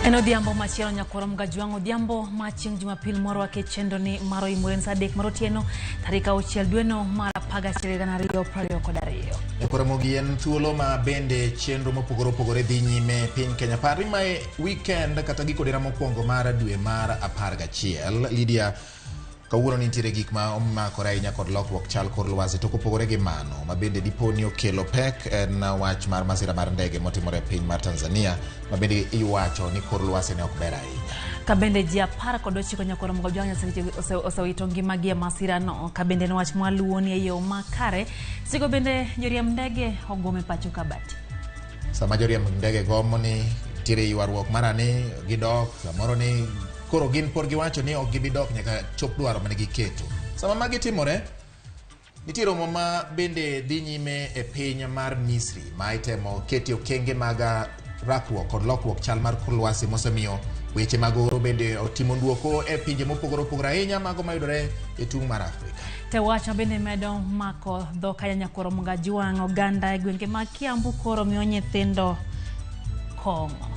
En odhiambo machielo nyakwaro Mgajwang', odhiambo ma chieng' Jumapil morwake chenro ni mar oimore en saa 3 mar otieno tarik 6 dweno mar 11 2022. Nyakwar Ramogi en thuolo ma bende chenro mopogore opogore dhi nyime e piny Kenya. Par ni mae weekend kata giko dira mokwongo mar dwe mar 11. Lydia, kawuono nitiere gik ma omakore ahinya kod lokruok chal kor lwasi, to kopogore gi mano ma bende dipo ni okelo pek en wach mar masira mar ndege motimore e piny mar Tanzania ma bende iwacho ni kor lwasi ne ok ber ahinya. Ka bende ji 19 nyakwar Mgajwang' osewito ngimagi e masirano. Ka bende en wach mwaluwo ni e yo makare, sigo bende joriemb ndege ogom e pacho Kabati. Sama joriemb ndege gomo ni nitiere ywaruok mara ni gidok, samoro ni koro gin pod giwacho ni ok gibi dok nyaka chop dwaro mane giketo. Sama magi timore, nitie romo ma bende dhi nyime e piny mar Misri ma itemo ketie okenge mag rakruok kod lokruok chal mar kor lwasi mosemiyo weche mag oro bende otimo nduoko e pinje mopogore opogore ahinya mago mayudore e tung' mar Afrika. Te wach ma bende medo mako dho kanya nyakwaro Mgajwang' oganda e gwenge mag Kiambu koro miyo nyithindo kong'o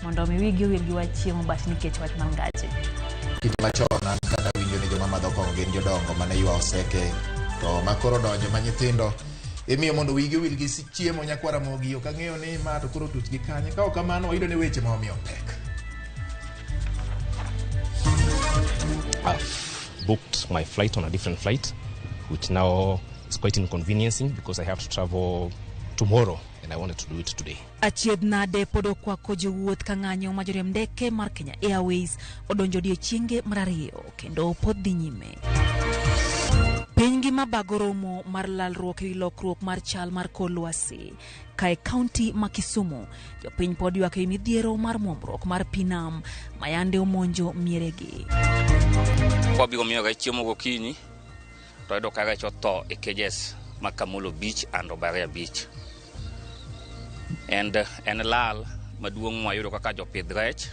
mondo mi wigi owil gi wach chiemo but nikech wach mar ngache. Kinde machon an kana winjo ni joma madho kong'o gin jodongo mane ywa oseke, to ma koro donjo ma nyithindo imiyo mondo wigi owil gi chiemo. Nyakwar Ramogi ok ang'eyo ni ma to koro tuch gi kanye. Ka ok kamano wayudo ni weche ma omiyo pek. I've booked my flight on a different flight, which now is quite inconveniencing because I have to travel tomorrow and I wanted to do it today. Achiedh nade pod okwako jowuoth ka ng'anyo ma joriemb ndeke mar Kenya Airways odonjo odiechienge mar 2 kendo pod dhi nyime. Piny ngima bago romo mar lalruok ewi lokruok mar chal mar kor lwasi. Ka e kaunti ma Kisumu, jopiny pod ywak ewi midhiero mar muomruok mar pi nam ma yande omonjo mieregi. Kwabiro miyo rech chiemo gokinyi to yudo ka rech otho e cages ma Kamolo Beach and Obaria Beach. And en lal maduong' mwayudo kaka jopidh rech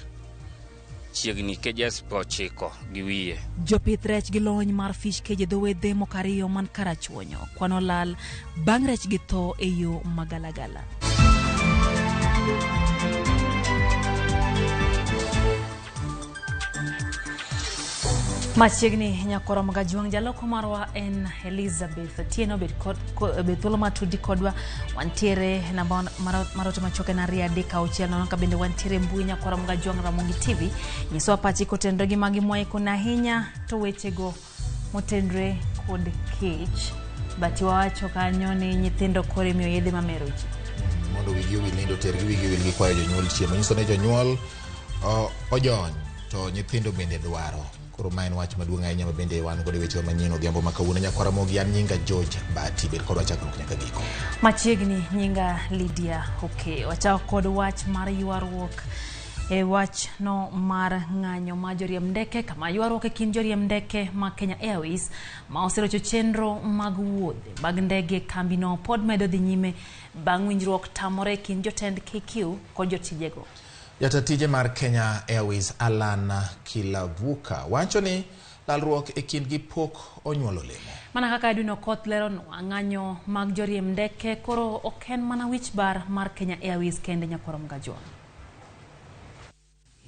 chiegni cages 90 gi wiye. Jopith rech gi lony mar fish cage e dho wedhe moko 2 man Karachuonyo kwano lal bang' rech gi tho e yo magalagala. Machiegni nyakwaro Mgajwang' jaloko marwa en Elizabeth Otieno, bed thuolo matudi kodwa. Wantiere namba mar ote machuok en 2 3 6 0, ka bende wantiere mbui nyakwaro Mgajwang' Ramogi TV. Nyisowa pachi kotenore gi magi mwaikone ahinya to wechego motenre kod kech. But wawacho kanyo ni nyithindo koro imiyo yedhe mamero ji mondo wigi owil nindo tergi wigi owil gi kwayo jonyuol chiemo. Nyiso ni jonyuol ojony to nyithindo bende dwaro. Koro ma en wach maduong' ahinya ma bende wan godo e wechewa manyien odhiambo ma kawuono. Nyakwar Ramogi, an nyinga George Bati, bed kodwa chakruok nyaka giko. Machiegni nyinga Lydia Oke. Wachako kod wach mar ywaruok e wach no mar ng'anyo ma joriemb ndeke, kama ywaruok e kind joriemb ndeke ma Kenya Airways ma oserocho chenro mag wuodhe mag ndege kambino pod medo dhi nyime bang' winjruok tamore e kind jotend KQ kod jotijego. Jata tije mar Kenya Airways Alan Kilavuka wacho ni lalruok e kindgi pok onyuolo olemo. Mana kaka Edwin Okoth leronwa, ng'anyo mag joriemb ndeke koro ok en mana wich bar mar Kenya Airways kende. Nyakwaro Mgajwang'.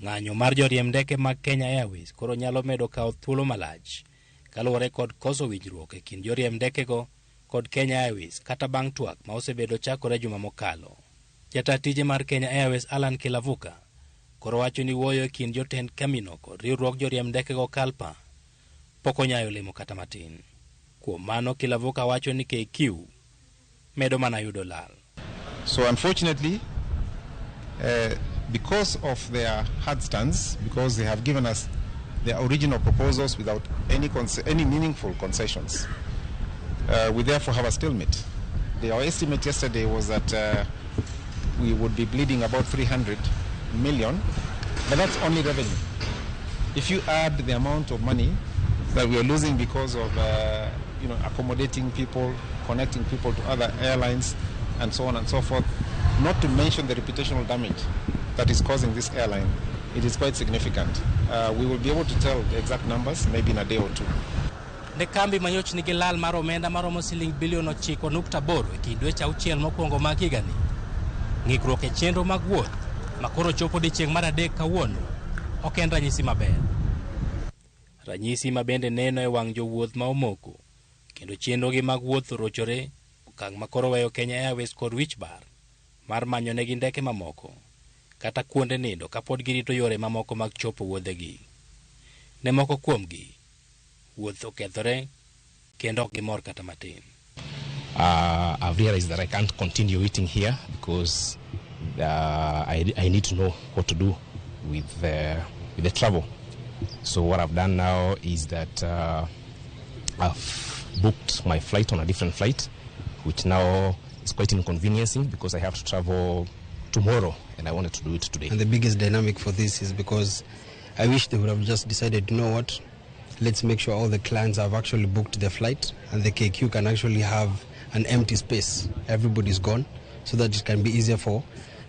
Ng'anyo mar joriemb ndeke mag Kenya Airways koro nyalo medo kawo thuolo malach kaluwore kod koso winjruok e kind joriemb ndekego kod Kenya Airways kata bang' twak ma osebedo chakore juma mokalo. Jata tije mar Kenya Airways Alan Kilavuka koro wacho ni wuoyo e kind jotend kambino kod riwruog joriemb ndekego Kalpa pok onyayo olemo kata matin. Kuom mano, Kilavuka wacho ni KQ medo mana yudo lal. So unfortunately, because of their hard stance, because they have given us their original proposals without any meaningful concessions, we therefore have a stalemate. Our estimate yesterday was that we would be bleeding about 300 million, but that's only revenue. If you add the amount of money that we are losing because of accommodating people, connecting people to other airlines, and so on and so forth, not to mention the reputational damage that is causing this airline, it is quite significant. We will be able to tell the exact numbers maybe in a day or two. Ne kambi manyoch nigi lal mar omenda maromo siling bilion 9.8 e kind dweche 6 mokwongo mag higani. Ng'ikruok e chenro mag wuoth Makoro chopo odiechieng' mar adek kawuono ok en ranyisi maber. Ranyisi ma bende neno e wang' jowuoth ma omoko kendo chenrogi mag wuoth orochore, okang' ma koro weyo Kenya Airways kod wich bar mar manyonegi ndeke mamoko kata kuonde nindo kapod girito yore mamoko mag chopo wuodhegi. Ne moko kuomgi, wuoth okethore kendo ok gimor kata matin. I've realized that I can't continue waiting here because I need to know what to do with the travel. So what I've done now is that I've booked my flight on a different flight, which now is quite inconveniencing because I have to travel tomorrow and I wanted to do it today. And the biggest dynamic for this is because I wish they would have just decided, you know what, let's make sure all the clients have actually booked their flight and the KQ can actually have an empty space. Everybody's gone, so that it can be easier for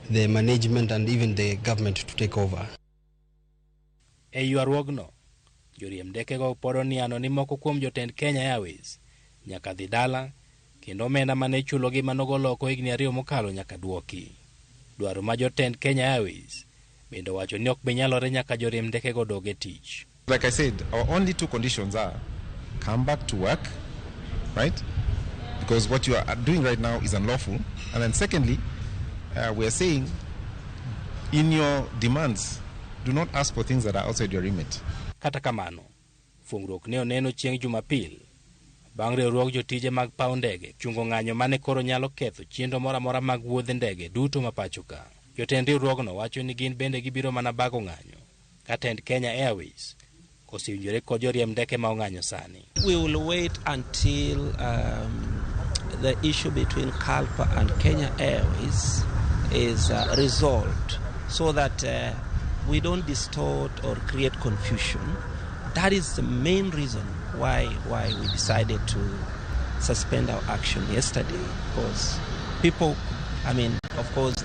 the management and even the government to take over. E ywaruogno, joriemb ndekego pod oniano ni moko kuom jotend Kenya Airways nyaka dhi dala kendo omenda mane ichulogi manogol oko higni 2 mokalo nyaka duoki. Dwaro ma jotend Kenya Airways bende owacho ni ok bi nyalore nyaka joriemb ndekego dog e tich. Like I said, our only two conditions are come back to work, right? Because what you are doing right now is unlawful. And then secondly, we are saying in your demands, do not ask for things that are outside your remit. Kata kamano, fungruok ne oneno chieng' Jumapil bang' riwruog jotije mag paw ndege chungo ng'anyo mane koro nyalo ketho chenro moro amora mag wuodhe ndege duto ma pacho ka. Jotend riwruogno wacho ni gin bende gibiro mana bago ng'anyo ka tend Kenya Airways osewinjore kod joriemb ndeke ma ong'anyo sani. We will wait until the issue between KALPA and Kenya Airways is resolved so that we don't distort or create confusion. That is the main reason why we decided to suspend our action yesterday, because people, I mean, of course,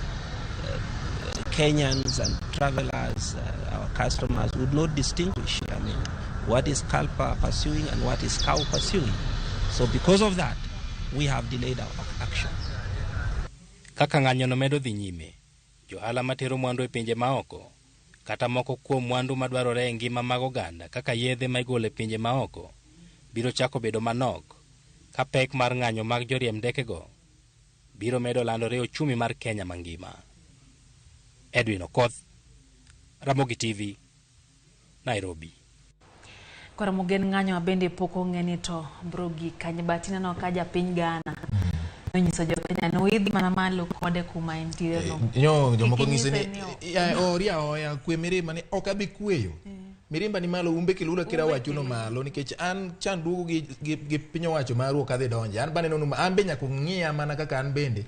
Kenyans and travelers, our customers would not distinguish, I mean, what is KALPA pursuing and what is KAU pursuing. So because of that, we have delayed our action. Kaka ng'anyono medo dhi nyime, johala matero mwandu e pinje maoko kata moko kuom mwandu madwarore e ngima mag oganda kaka yedhe ma igolo e pinje maoko biro chako bedo manok ka pek mar ng'anyo mag joriemb ndekego biro medo landore e ochumi mar Kenya mangima. Edwin Okoth, Ramogi TV, Nairobi. Koro mogen ng'anyo ma bende pok ong'e ni to bro gik kanye, but ineno ka japiny Ghana nonyiso jo Kenya ni oidh mana malo kode kuma entiere no. Nyo jomoko Kik ng'ise inyise ni ni ok. Ya, ori aoya kwe mirima ni ok abi kweyo mirimba ni malo umbe kilula kira wachuno malo nikech an chandruogo gi piny owacho maru ok adhi donje. An baneno nu an be nyaka ung'iya mana kaka an bende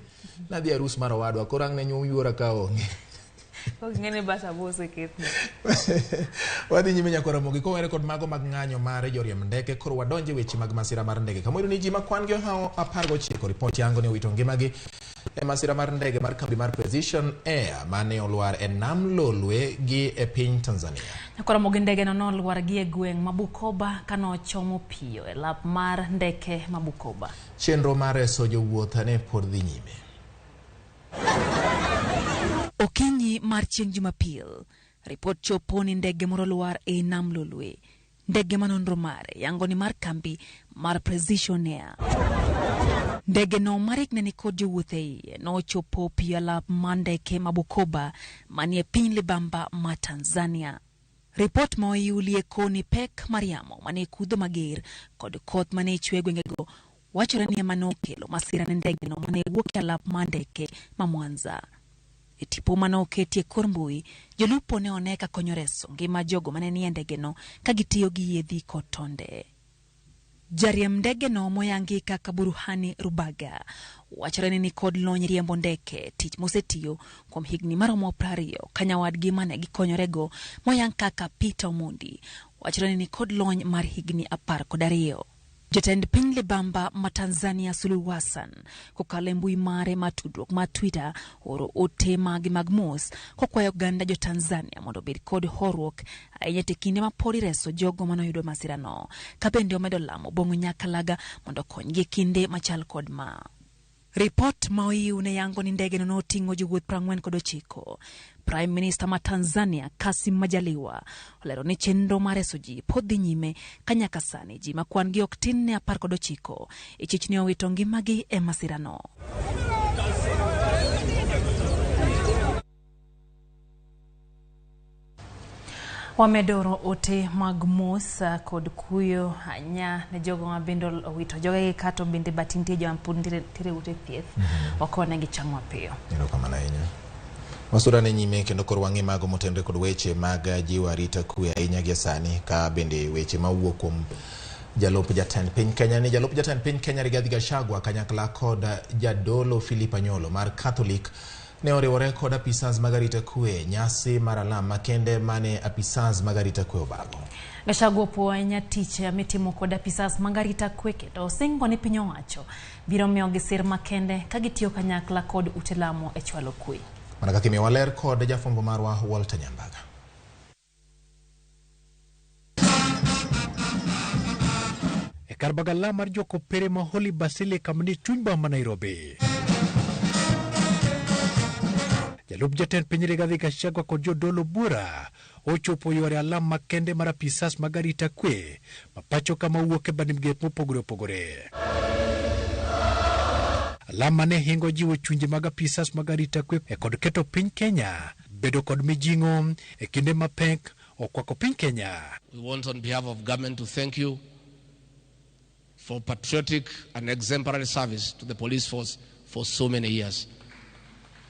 nadhi e arus mar owadwa, koro ang' ne yuora ka onge. Kok ing'e ni bas abo oseketni. Wadhi nyime nyaka Ramogi kowere kod mago mag ng'anyo mar joriemb ndeke. Koro wadonje weche mag masira mar ndege kama iyudo ni ji ma kwan gi ohawo 19 ripot yango ni owito ngimagi e masira mar ndege mar kambi mar Precision Air mane olwar e nam Lolwe gi e piny Tanzania. Nyakoro Ramogi, ndege no nolwar gi e gweng' ma Bukoba kanochomo piyo e lap mar ndeke ma Bukoba. Chenro mar reso jowuoth ne pod dhi nyime. Okinyi mar chieng' Jumapil, ripot chopo ni ndege moro lwar e nam Lolwe. Ndege ma nonro mare yango ni mar kambi mar Precision Air. Ndege no marik ne nikod jowuoth e iye nochopo piyo e lap mar ndeke ma Bukoba manie piny Libamba ma Tanzania. Ripot ma oyulie koni pek mar yamo mane kudho mager kod koth mane chwe e gwengego wachore ni ema nokelo masira ne ndege no mane wuok e alap mar ndeke ma Mwanza. E tipo mane oketi e kor mbui, jolupo ne one ka konyo reso ngima jogo mane nie ndege no ka gitiyo gi yiedhi kod tonde. Jariemb ndege no moyangi kaka Buruhani Rubaga wachore ni nikod lony riembo ndeke, tich mosetiyo kuom higni maromo 20, ka nyawadgi mane gikonyorego moyang kaka Peter Omondi wachore ni nikod lony mar higni 12. Jatend piny Libamba ma Tanzania Suluhu Hassan kokalo e mbui mare mar tudruok mar Twitter oro ote mage mag mos kokwayo oganda jo Tanzania mondo obed kod horuok ahinya e kinde ma pod ireso jogo manoyudo masirano, ka bende omedo lamo Obong'o Nyakalaga mondo okonygi e kinde machal kod ma. Ripot ma oyiw ne yango ni ndege no noting'o jowuoth 49. Prime Minister ma Tanzania Kassim Majaliwa olero ni chenro mar reso ji pod dhi nyime ka nyaka sani ji ma kwan gi ok tin ne 19 ichich ni owito ngimagi e masirano. Wamedoro ote mag mos kod kuyo anya ne jogo ma bende owito jogegi kato bende but nitie joma pod nitiere ute thieth. Wakonegi chang mapiyo. Erokamano ahinya. Wasura ne nyime kendo koro wang'i mago motenore kod weche mag jiwo arita kwe ahinya gi sani ka bende weche mawuok kuom jalup jatend piny Kenya ni jalup jatend piny Kenya Rigathi Gachagua kanyakla kod jadolo Philip Anyolo mar Catholic ne oriwore kod apisas mag arita kwe nyasi mar alam makende mane apisas mag arita kwe obago. Gachagua opuoyo ahinya tich mitimo kod apisas mag arita kwe kendo osingo ni piny owacho biro miyogi sir makende ka gitiyo kanyakla kod ute lamo e chwalo kwe. Mana kaka imiyowa ler kod jafwambo marwa Walter Nyambaga. E kar bagala mar jokopere ma Holy Basilica manie chuny boma ma Nairobi. Jalup jatend piny Rigathi Gachagua kod jodolo buora ochopo yore alam makende mar apisas mag arita kwe ma pacho kama wuok e bad migepe mopogore opogore. Alam mane hingo jiwo chunje mag apisas mag arita kwe e kod keto piny Kenya bedo kod mijing'o e kinde mapek okwako piny Kenya. We want on behalf of government to thank you for patriotic and exemplary service to the police force for so many years.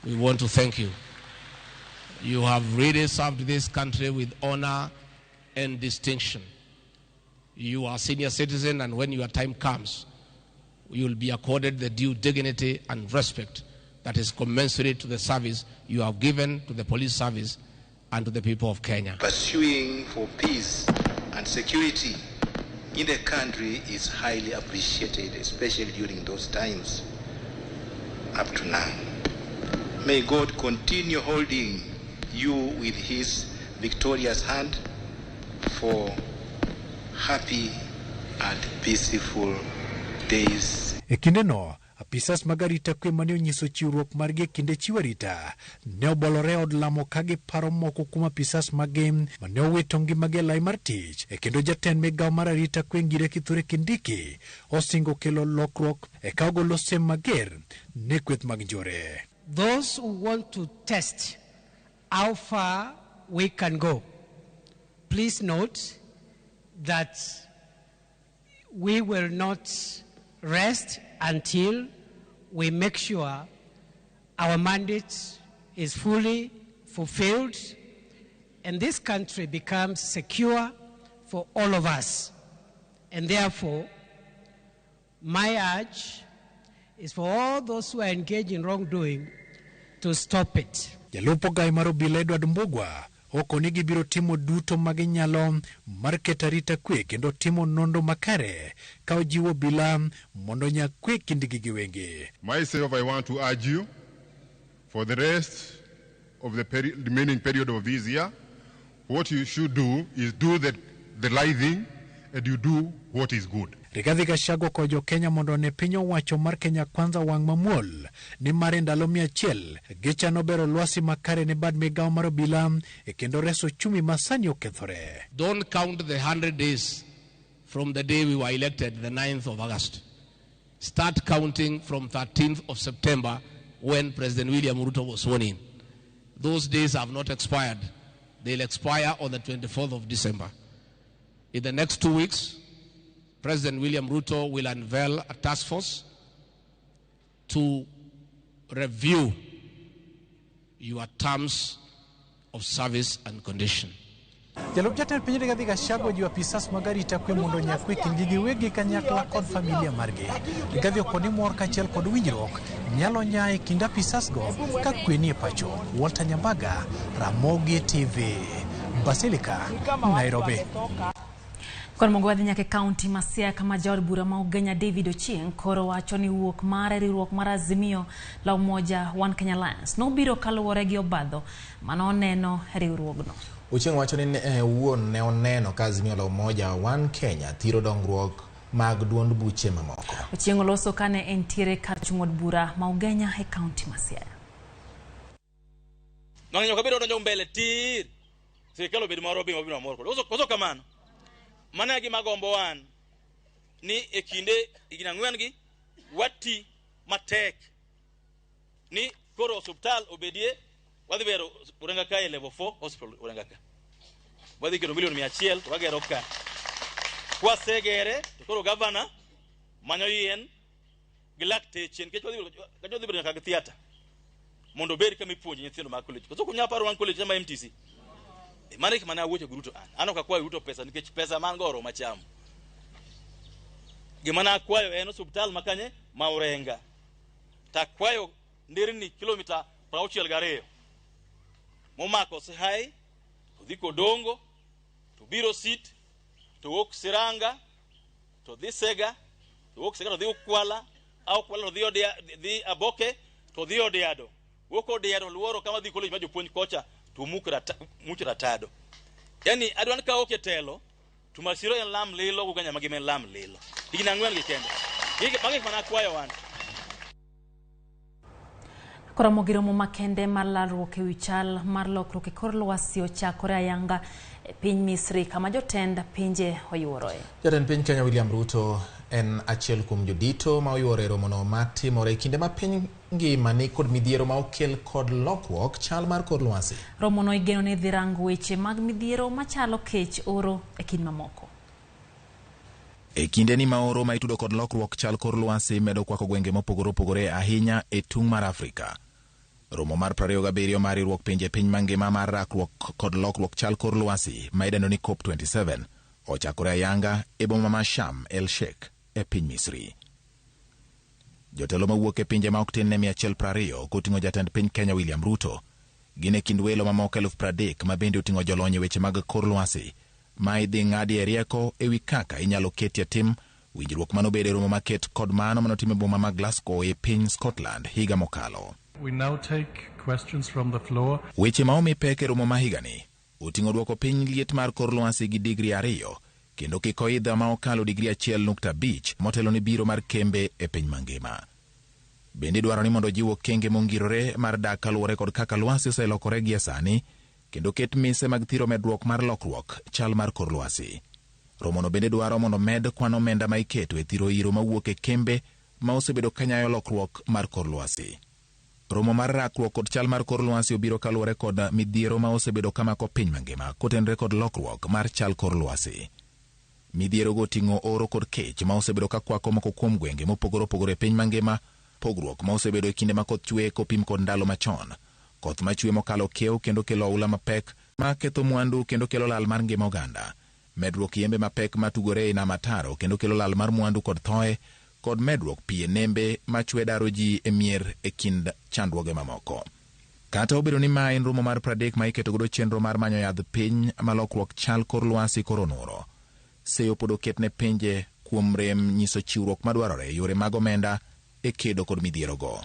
We want to thank you. You have really served this country with honor and distinction. You are a senior citizen, and when your time comes, you will be accorded the due dignity and respect that is commensurate to the service you have given to the police service and to the people of Kenya. Pursuing for peace and security in the country is highly appreciated, especially during those times up to now. May God continue holding you with his victorious hand for happy and peaceful days. E kindeno, apisas mag arita kwe mane onyiso chiwruok margi e kinde chiwo arita ne obolore e od lamo ka giparo moko kuom apisas maggi mane owito ngimagi e lai mar tich. E kendo jatend migawo mar arita kwe Ngire Kithure Kindiki osingo kelo lokruok e ka ogolo siem mager ne kweth mag njore. Those who want to test how far we can go, please note that we will not rest until we make sure our mandate is fully fulfilled and this country becomes secure for all of us. And therefore, my urge is for all those who are engaged in wrongdoing to stop it. Jalup ogai mar obila Edward Mbugua okoni gibiro timo duto ma ginyalo mar keto arita kwe kendo timo nonro makare ka ojiwo obila mondo onyag kwe kindgi giwegi. Myself, I want to urge you for the rest of the remaining period of this year, what you should do is do the right thing and you do what is good. Rigathi Gachagua okwayo jo Kenya mondo one piny owacho mar Kenya Kwanza wang' mamuol ni mar e ndalo 100 gichano bero lwasi makare ne bad migawo mar obila e kendo reso uchumi ma sani okethore. Don't count the 100 days from the day we were elected, the 9th of August. Start counting from 13th of September when President William Ruto was sworn in. Those days have not expired. They'll expire on the 24th of December. In the next 2 weeks, President William Ruto will unveil a task force to review your terms of service and condition. Jalup jatend piny Rigathi Gachagua ojiwo apisas mag arita kwe mondo onyag kwe kindgi giwegi kanyakla kod familia margi. Rigathi okoni mor kaachiel kod winjruok nyalo nyaa e kind apisas go ka kwe nie pacho. Walter Nyambaga, Ramogi TV, Basilica, Nairobi. Kod mogo wadhi nyaka e kaunti ma Siaya kama jaod bura ma Ugenya David Ochieng koro wacho ni wuok mare riwruok mar Azimio la Umoja One Kenya Alliance nobiro kaluwore gi obadho manoneno e riwruogno. Ochieng wacho ni wuon ne oneno ka Azimio la Umoja One Kenya thiro dongruok mag duond buche mamoko. Ochieng' oloso kane entiere kar chung' od bura ma Ugenya e kaunti ma Siaya. Nong'inyo kabiro donjo mbele tir. Sirikal obed moro bi mabiro mor kode. Koso kamano. Mano e gima gombo wan ni e kinde higni 4 gi wati matek ni koro osuptal obedie wadhi bero Urenga ka e level 4 hospital Urenga ka. Wadhi keto milion 100 to wagero ka. Kwasegere to koro gavana manyo yien gi lakteche nikech wadhi bedo nyaka gi theatre mondo obed kama ipuonjo nyithindo mag college. Koso kunya paro wan college ma MTC. Mano e gima ne awuocho gi Ruto an. An ok akwayo Ruto pesa nikech pesa man go oromo chamo. Gima ne akwayo en osuptal ma kanye ma Urenga. To akwayo nderni kilomita 62 momako Sihai to dhi Kodongo to biro Sit to wuok Siranga to dhi Sega to wuok Sega to dhi Ukwala a Ukwala to dhi Aboke to dhi Odiado wuok Odiado luoro kama dhi college ma jopuonj kocha to much Ratado. Yani adwa ni ka ok e telo to Masiro en lam lilo Ugenya magi en lam lilo. Higni 4 gi kende. Magi gik mane akwayo wan. Koromo gi romo makende mar lalruok ewi chal mar lokruok e kor lwasi ochakore ayanga e piny Misri kama jotend pinje oyuoroe. Jatend piny Kenya William Ruto en achiel kuom jodito ma oyuoro e romono matimore e kinde ma piny ngima ni kod midhiero ma okel kod lokruok chal mar kor lwasi. Romono igeno ni dhi rango weche mag midhiero machalo kech, oro e kind mamoko. E kinde ni ma oro ma itudo kod lokruok chal kor lwasi medo kwako gwenge mopogore opogore ahinya e tung' mar Afrika. Romo mar 27 mar riwruok pinje piny mangima mar rakruok kod lokruok chal kor lwasi ma idendo ni COP27 ochakore ayanga e boma ma Sharm el Sheikh e piny Misri. Jotelo mawuok e pinje ma ok tin ne 120 koting'o jatend piny Kenya William Ruto gin e kind welo mamoko 30,000 ma bende oting'o jolony e weche mag kor lwasi ma idhi ng'adie rieko ewi kaka inyalo ketie tim winjruok manobedo e romo maket kod mano manotim e boma ma Glasgow e piny Scotland higa mokalo. We now take questions from the floor. Weche ma omi pek e romo ma higani oting'o dwoko piny liet mar kor lwasi gi digri 2 kendo kik oidha ma okalo digri 1.5 motelo ni biro mar kembe e piny mangima. Bende dwaro ni mondo jiw okenge mongirore mar dak kaluwore kod kaka lwasi oselokore gie sani kendo ket mise mag thiro medruok mar lokruok chal mar kor lwasi. Romono bende dwaro mondo med kwan omenda ma iketo e thiro iro mawuok e kembe ma osebedo kanyayo lokruok mar kor lwasi. Romo mar rakruok kod chal mar kor lwasi obiro kaluwore kod midhiero ma osebedo kamako piny mangima kotenore kod lokruok mar chal kor lwasi. Midhiero go oting'o oro kod kech ma osebedo ka kwako moko kuom gwenge mopogore opogore e piny mangima, pogruok ma osebedo e kinde ma koth chwe kopim kod ndalo machon, koth machwe mokalo kiew kendo kelo oula mapek ma ketho mwandu kendo kelo lal mar ngima oganda, medruok yembe mapek matugore e nam ataro kendo kelo lal mar mwandu kod thoe, kod medruok pi e nembe machwe daro ji e mier e kind chandruoge mamoko. Kata obedo ni ma en romo mar 30 ma iketo godo chenro mar manyo yadh piny ma lokruok chal kor lwasi koro onuro, seyo pod oket ne pinje kuom rem nyiso chiwruok madwarore e yore mag omenda e kedo kod midhierogo.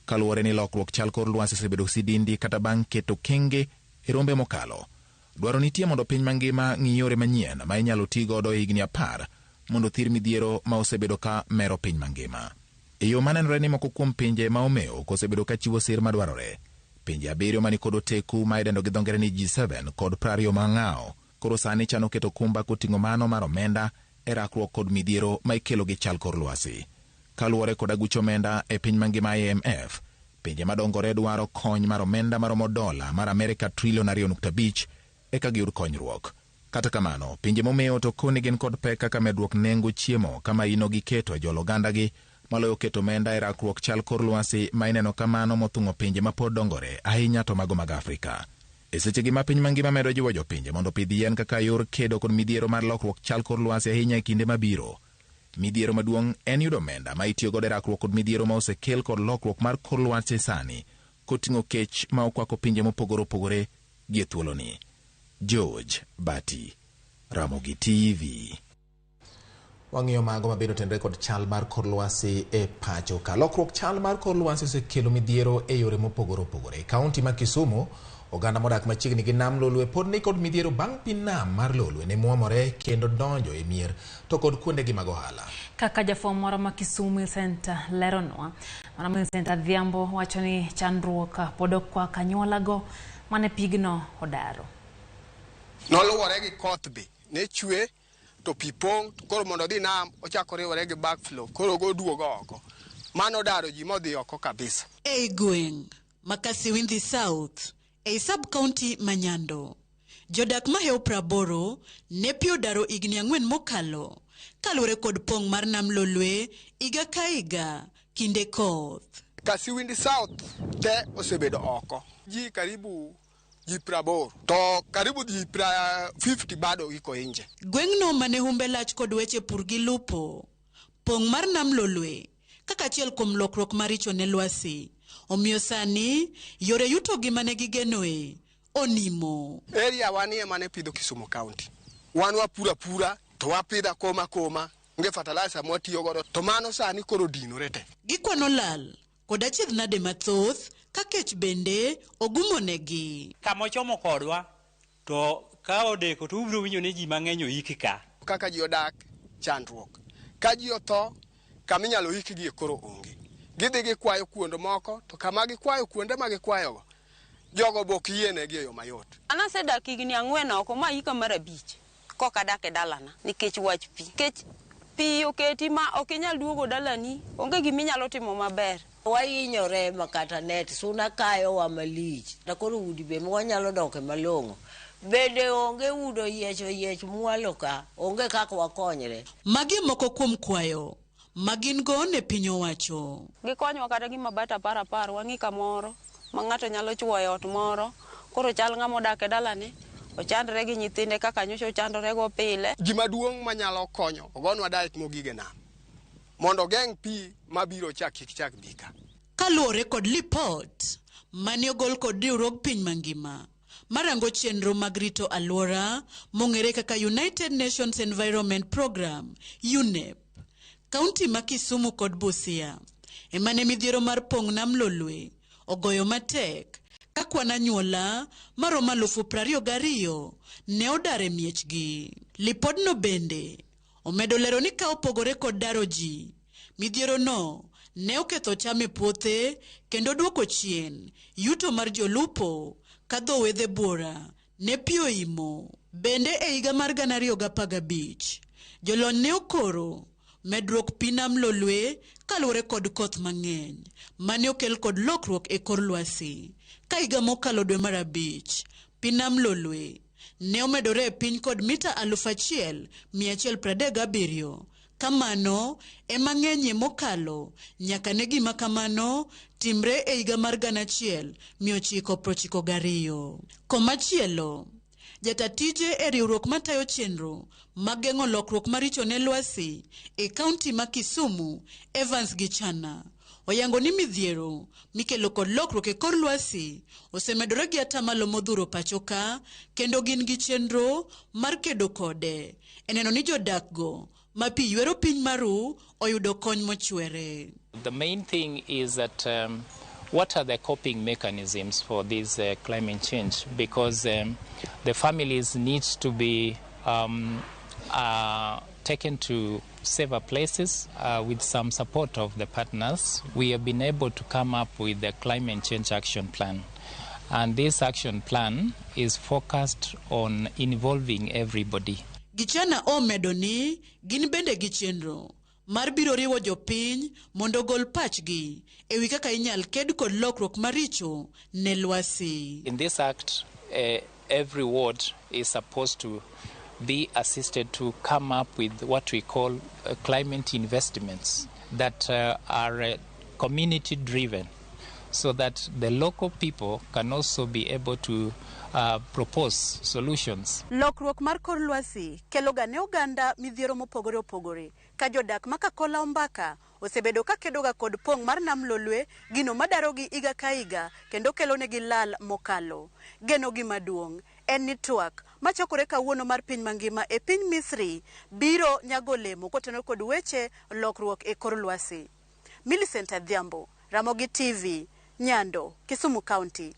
Kaluwore ni lokruok chal kor lwasi osebedo sidindi kata bang' keto kenge e rombe mokalo, dwaro nitie mondo piny mangima ng'i yore manyien ma inyalo ti godo e higni 10 mondo thir midhiero ma osebedo ka mero piny mangima. E yo manenore ni moko kuom pinje ma omewo kosebedo ka chiwo sir madwarore, pinje 7 mani kod oteku ma idendo gi dho ngere ni G7 kod 20 mang'awo koro sani chano keto kumba koting'o mano mar omenda e rakruok kod midhiero ma ikelo gi chal kor lwasi. Kaluwore kod aguch omenda e piny mangima IMF, pinje madongore dwaro kony mar omenda maromo dola mar Amerika trilion 2.5 eka giyud konyruok. Kata kamano, pinje momewo to koni gin kod pek kaka medruok nengo chiemo kama ino giketo e jolo ogandagi maloyo keto omenda e rakruok chal kor lwasi ma ineno kamano mothung'o pinje mapod dongore ahinya to mago mag Afrika. E sechegi ma piny mangima medo jiwo jopinje mondo opidh yien kaka yor kedo kod midhiero mar lokruok chal kor lwasi ahinya e kinde mabiro. Midhiero maduong' en yudo omenda ma itiyo godo e rakruok kod midhiero ma osekel kod lokruok mar kor lwasi sani koting'o kech ma okwako pinje mopogore opogore gi e thuoloni. George Bati, Ramogi TV. Wang'iyo mago mabende otenore kod chal mar kor lwasi e pacho ka. Lokruok chal mar kor lwasi osekelo midhiero e yore mopogore opogore. E kaunti ma Kisumu, oganda modak machiegni gi nam Lolwe pod ni kod midhiero bang' pi nam mar Lolwe ne muomore kendo donjo e mier to kod kuondegi mag ohala. Kaka jafwambo moro ma Kisumu Millicent leronwa, mano Millicent Adhiambo wacho ni chandruok pod okwako anyuolago mane pigno odaro. Noluwore gi koth be ne chwe to pi pong' to koro mondo odhi nam ochako riwore gi backflow koro oduogo oko. Mano daro ji modhi oko kabisa. Ei gweng' ma Kasiwinthi South ei sub-county ma Nyando, jodak mahewo 80 ne pi odaro higni 4 mokalo kaluwore kod pong' mar nam Lolwe higa ka higa kinde koth. Kasiwindi South te osebedo oko. Ji karibu ji 80 to karibu ji 50 bado iko inje. Gweng'no mane humbe lach kod weche pur gi lupo, pong' mar nam Lolwe kaka achiel kuom lokruok maricho ne lwasi, omiyo sani yore yuto gi mane gigenoe onimo. Area wanie mane pidho Kisumu County. Wan wapura pura to wapidha koma koma, onge fertilizer mwatiyo godo to mano sani koro dinore te. Gikwano lal kod achiedh nade mathoth ka kech bende ogumonegi. Kama ochomo kodwa to ka odeko to ubiro winjo ni ji mang'eny oiki ka. Kaka ji odak chandruok. Ka ji otho kama inyalo ikgi koro onge. Gidhi gikwayo kuonde moko to kama gikwayo kuonde ma gikwayogo jogo bok yienegi e yo mayot. An asedak higni 4 oko ma hika mar 5 kok adak e dalana nikech wach pi. Nikech pi oketi ma ok inyal duogo dalani, onge gima inyalo timo maber. Wahinyore ma kata net suna kayowa malich. To koro udi be mwanyalo doke malong'o. Bende onge udo yiech mwalo ka, onge kaka wakonyre. Magi moko kuom kwayo ma gin go ne piny owacho. Gikonywa kata gi mabati 10 wang'i kamoro ma ng'ato nyalo chuoyo e ot moro. Koro chal ng'ama odak e dalane, ochandre gi nyithinde kaka nyocha ochandore go pile. Gima duong' manyalo konyo ogonwa diet mogik e nam mondo ogeng' pi mabiro chak kik chak bi ka. Kaluwore kod lipot mane ogol kod riwruog piny mangima marango chenro mag rito alwora mong'ere kaka United Nations Environment Programme UNEP, kaunti ma Kisumu kod Busia emane midhiero mar pong' nam Lolwe ogoyo matek ka kwan anyuola maromo 22,000 ne odar e miechgi. Lipodno bende omedo lero ni ka opogore kod daro ji, midhiero no ne oketho cham e puothe kendo duoko chien yuto mar jolupo ka dho wedhe buora ne pi oimo. Bende e higa mar 2015, jolony ne okoro medruok pi nam Lolwe kaluwore kod koth mang'eny mane okel kod lokruok e kor lwasi. Ka higa mokalo dwe mar 5, pi nam Lolwe ne omedore e piny kod mita 1137. Kamano ema ng'enyie mokalo nyaka ne gima kamano timre e higa mar 1992. Komachielo, jata tije e riwruok matayo chenro mag geng'o lokruok maricho ne lwasi e kaunti ma Kisumu, Evans Gichana, oyango ni midhiero mikelo kod lokruok e kor lwasi osemedore gi atamalo modhuro pacho ka kendo gin gi chenro mar kedo kode e neno ni jodakgo ma pi ywero piny maru oyudo kony mochwere. The main thing is that what are the coping mechanisms for this climate change? Because the families need to be taken to safer places with some support of the partners. We have been able to come up with the climate change action plan. And this action plan is focused on involving everybody. Gichana omedo ni gin bende gi chenro mar biro riwo jopiny mondo ogol pachgi e wi kaka inyal ked kod lokruok maricho ne lwasi. In this act, every ward is supposed to be assisted to come up with what we call climate investments that are community driven, so that the local people can also be able to propose solutions. Lokruok mar kor lwasi kelo ga ne oganda midhiero mopogore opogore ka jodak ma Kakola Ombaka osebedo ka kedoga kod pong' mar nam Lolwe, gino madarogi higa ka higa kendo kelonegi lal mokalo. Genogi maduong' en ni twak machakore kawuono mar piny mangima e piny Misri biro nyago olemo kotenore kod weche lokruok e kor lwasi. Millicent Adhiambo, Ramogi TV, Nyando, Kisumu County.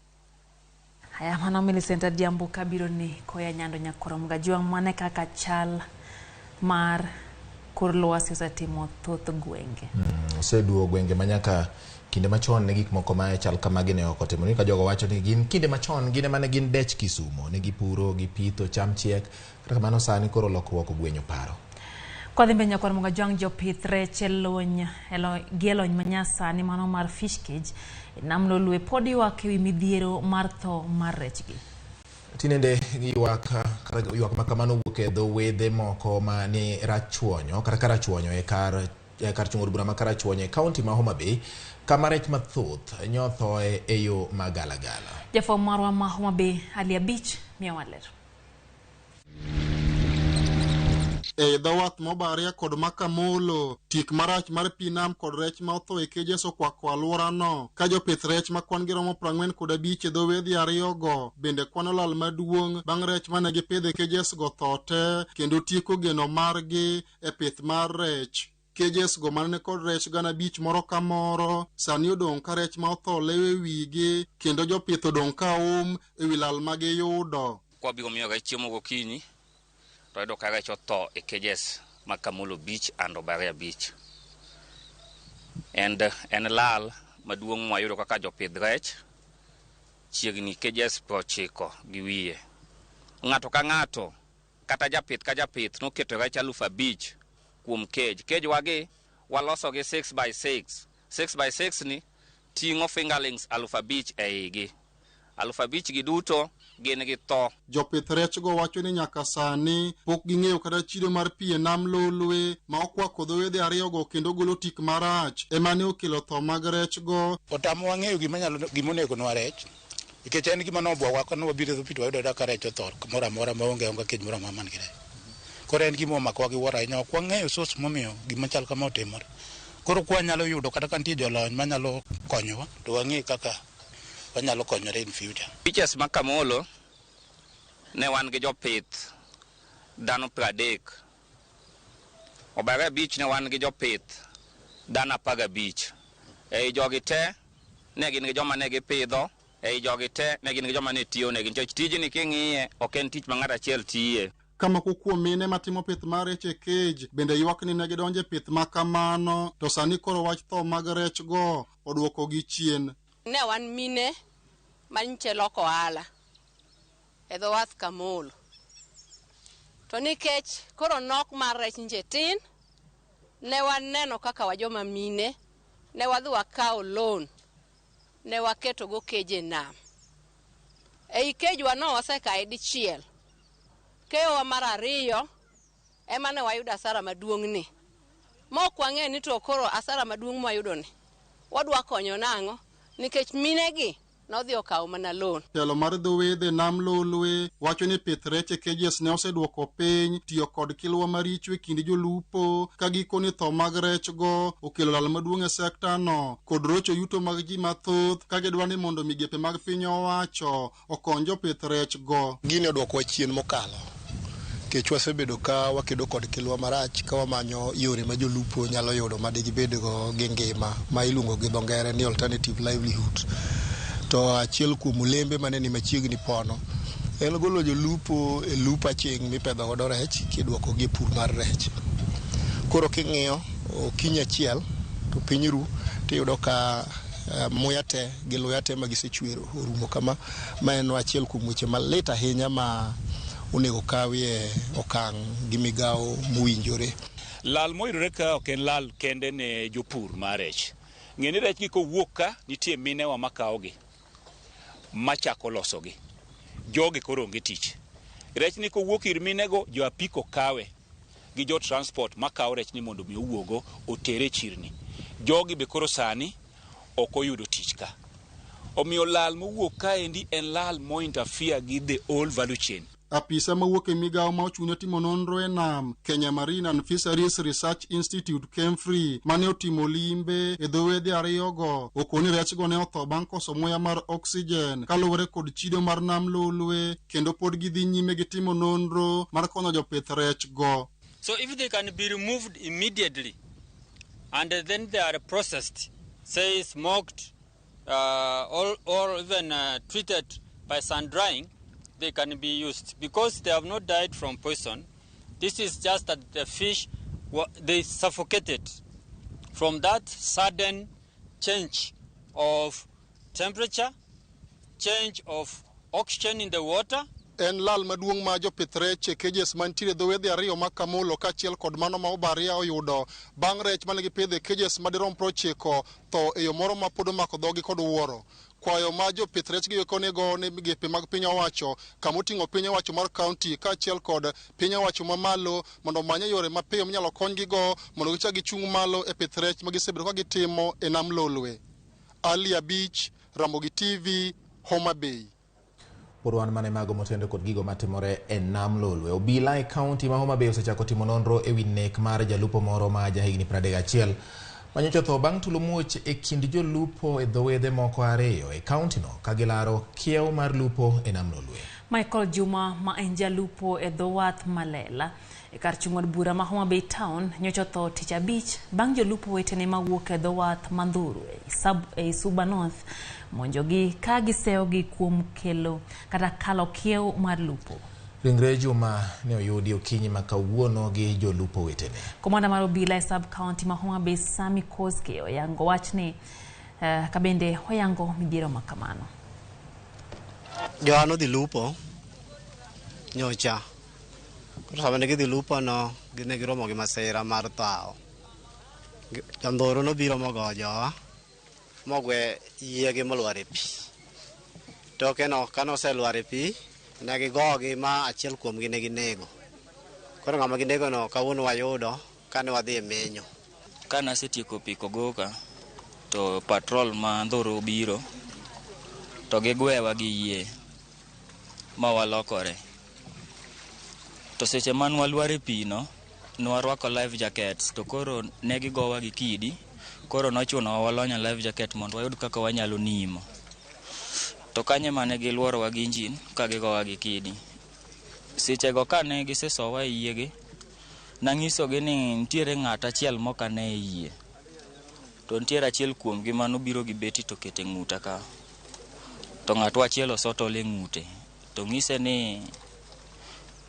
Haya, mano Millicent Adhiambo kabiro ni koya Nyando Nyakorom Gajwang' mane kaka chal mar kor lwasi osetimo thoth gwenge. Oseduogo gwenge manyaka kinde machon ne gik moko ma chal kamagi ne ok otimore. Ka jogo wacho ni gin kinde machon gin ema ne gin dech Kisumo, ne gipuro, gipitho, cham chiek. Kata kamano sani koro lokruok ogwenyo paro. Kwadhi mbele Nyakwar Mugajwang' jopith rech e lony gi e lony manyasani mano mar fish cage e nam Lolwe pod ywak ewi midhiero mar tho mar rechgi. Tinende ywak kata ywak ma kamano wuok e dho wedhe moko ma ni Rachuonyo kata Karachuonyo e kar chung' od bura ma Karachuonyo e kaunti ma Homa Bay kama rech mathoth nyothoe e yo magalagala. Jafwambo marwa ma Homa Bay Ali Abich miyowa ler. E dho wath mobaria kod Makamolo, tik marach mar pi nam kod rech ma otho e cages okwako alworano, ka jopith rech ma kwan gi romo 45 e dho wedhe ariyogo bende kwano lal maduong' bang' rech mane gipidho e cages go tho te kendo tieko geno margi e pith mar rech. Cages go mane kod rech 5,000 moro ka moro sani odong' ka rech ma otho lewe wigi kendo jopith odong' ka um ewi lal ma giyudo. Kwabiro miyo rech chiemo gokinyi to wayudo ka rech otho e cages mag Kamolo Beach and Obaria Beach. And en lal maduong' mwayudo kaka jopidh rech chiegni cages 90 gi wiye. Ng'ato ka ng'ato kata japith ka japith noketo rech 5,000 kuom cage. Cage wagi waloso gi 6 by 6. 6 by 6 ni ting'o fingerlings 5,000 e igi. 5,000 gi duto gin gi tho. Jopith rech go wacho ni nyaka sani pok ging'eyo kata chido mar pi e nam Lolwe ma okwako dho wedhe ariyogo kendo golo tik marach ema ne okelo tho mag rech go. Otamowa ng'eyo gima onegonwa rech nikech en gima nobwogwa ka nwabiro e dho pi to wayudo ka rech otho kamoro amora maonge onge kech moro amora man gi rech. Koro en gima omakowa gi wuoro ahinya, ok wang'eyo source momiyo gima chal kama otimore. Koro kwanyalo yudo kata ka nitie jolony manyalo konyowa to wang'e kaka wanyalo konyore in future. Beaches ma Kamolo ne wan gi jopith dhano 30. Obaria Beach ne wan gi jopith dhano 15. Ei jogi te ne gin gi joma ne gipidho, ei jogi te ne gin gi joma ne tiyo negi. Nikech tijni king'iye ok en tich ma ng'ato achiel tiye. Ka moko kuom mine matimo pith mar rech e cage bende ywak ni ne gidonjo e pith ma kamano to sani koro wach tho mag rech go oduokogi chien. Ne wan mine manyiche loko ohala e dho wath Kamolo. To nikech koro nok mar rech nje tin, ne waneno kaka wajoma mine, ne wadhi wakawo loan, ne waketogo cage e nam. Ei cage wa no wasekaye dichiel. Keyowa mar ariyo ema ne wayudo asara maduong' ni. Ma ok wang'eyo ni to koro asara maduong' mwayudo ni wadwa konyo nang'o nikech minegi nodhi okawo mana loan. Telo mar dho wedhe nam Lolwe wacho ni pith rech e cages ne oseduoko piny tiyo kod kilwa maricho e kind jolupo ka gikone tho mag rech go okelo lal maduong' e sekta no kod rocho yuto mag ji mathoth ka gidwa ni mondo migepe mag piny owacho okony jopith rech go. Gini oduokowa chien mokalo nikech wasebedo ka wakedo kod kilwa marach ka wamanyo yore ma jolupo nyalo yudo ma digibedgo gi ngima ma iluongo gi dho ngere ni alternative livelihood. To achiel kuom olembe mane ni machiegni pono en golo jolupo e lupo aching' mipedho godo rech kiduokogi e pur mar rech. Koro king'iyo okinyi achiel to piny ru tiyudo ka muya te gi luya te ma gisechwero orumo kama, ma en achiel kuom weche malit ahinya ma onego kawie okang' gi migawo mowinjore. Lal moyudore ka ok en lal kende ne jopur mar rech. Ng'e ni rech gi kowuok ka nitie minewa makawogi machako losogi. Jogi koro onge tich. Rech ni kowuok ir minego, jo apiko kawe gi jo transport makawo rech ni mondo mi owuogo otere chirni. Jogi be koro sani ok oyudo tich ka. Omiyo lal mowuok kaendi en lal mo interfere gi the whole value chain. Apisa mawuok e migawo ma ochung'ne timo nonro e nam, Kenya Marine and Fisheries Research Institute KEMFRI, mane otimo limbe e dho wedhe ariyogo, okoni rechgo ne otho bang' koso muya mar oxygen kaluwore kod chido mar nam Lolwe, kendo pod gidhi nyime gi timo nonro mar konyo jopith rech go. So if they can be removed immediately and then they are processed, say smoked or even treated by sun drying, they can be used because they have not died from poison. This is just that the fish, they suffocated from that sudden change of temperature, change of oxygen in the water. En lal maduong' ma jopith rech e cages mantiere e dho wedhe ariyo ma Kamolo kaachiel kod mano ma Obaria oyudo bang' rech mane gipidho e cages madirom 90 tho e yo moro ma pod omako dhogi kod wuoro. Kwayo ma jopith rech gi eko nego ne migepe mag piny owacho kamoting'o piny owacho mar kaunti kaachiel kod piny owacho mamalo mondo omanye yore mapiyo minyalo konygigo mondo gichak gichung' malo e pith rech ma gisebedo ka gitimo e nam Lolwe. Ali Abich, Ramogi TV, Homa Bay. Pod wan mana e mago motendo kod gigo matimore e nam Lolwe. Obila e kaunti ma Homa Bay osechako timo nonro e wi nek mar jalupo moro ma jahigni 31 manyocha otho bang' tulo muoch e kind jolupo e dho wedhe moko ariyo e kauntino ka gilaro kiew mar lupo e nam Lolwe. Michael Juma ma en jalupo e dho wath Malela e kar chung' od bura ma Homa Bay Town nyocha otho tich abich bang' jolupo wetene mawuok e dho wath Mandhuru e Suba North monjogi ka giseyogi kuom kelo kata kalo kiew mar lupo. Ringre Juma ne oyudi okinyi ma kawuono gi jolupo wetene. Komanda mar obila e sub county ma Homa Bay Sami Koske oyango wachni kabende oyango midhiero ma kamano. Jowa nodhi lupo nyocha. Koro sama ne gidhi lupo no, ne giromo gi masira mar thawo. Jandhoro nobiro mogoyo jowa, mogwe yiegi molwar e pi. Toke no, kane oselwar e pi, ne gigogi ma achiel kuomgi ne ginego. Koro ng'ama ginego no kawuono wayudo kane wadhi e menyo. Kane asetieko piko goka, to patrol ma Ndhoro obiro, to gigwewa gi yie ma walokore. To seche man walwar e pi no, nwarwako life jackets, to koro ne gigowa gi kidi, koro nochunowa walonyo life jacket mondo wayud kaka wanyalo nimo. To kanyo ema ne giluorowa gi injin ka gigowa gi kidi. Sechego kane gisesowa e yiegi, nang'isogi ni nitiere ng'at achiel mokane e yie. To nitiere achiel kuomgi manobiro gi beti to okete ng'uta ka. To ng'atwa achiel osotol e ng'ute. To ng'ise ni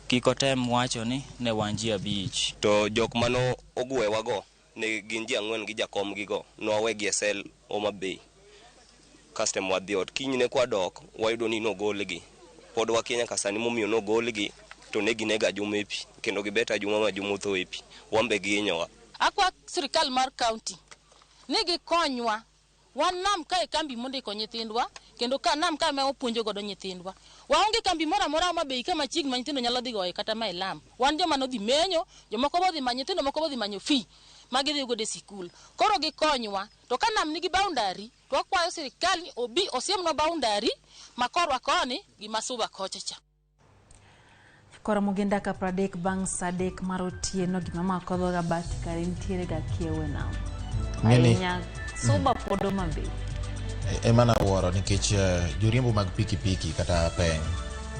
kik otem wacho ni ne wan ji abich. To jok mano ogwewago ne gin ji ang'wen gi jakom gigo, nwawegi e sel Homa Bay. Kasto ema wadhi ot. Kinyne kwadok, wayudo ni nogolgi. Pod wakia nyaka sani momiyo nogolgi, to ne ginego Ajuma e pi. Kendo gibeto Ajuma ma Ajuma otho e pi. Wan be gihinyowa. Akwa sirikal mar kaunti ni gikonywa. Wan nam ka e kambi mondiko nyithindwa, kendo ka nam ka ema wapuonjo godo nyithindwa. Waonge kambi moro amora ma bei ka machiegni ma nyithindo nyalo dhi goye kata ma e lam. Wan joma nodhi menyo, jomoko bodhi manyo nyithindo moko bodhi manyo fee ma gidhi godo e sikul. Koro gikonywa. To ka nam nigi boundary, to wakwayo sirikal ni obi osiemnwa boundary ma korwa koni gi ma Suba kocha cha. Koromo gi dakika 30 bang' sa 3 mar otieno gima mako dhoga but kare nitiere ga kiew e nam. Ahinya Suba pod Homa Bay. Ema nawuoro nikech joriembo mag pikipiki kata peng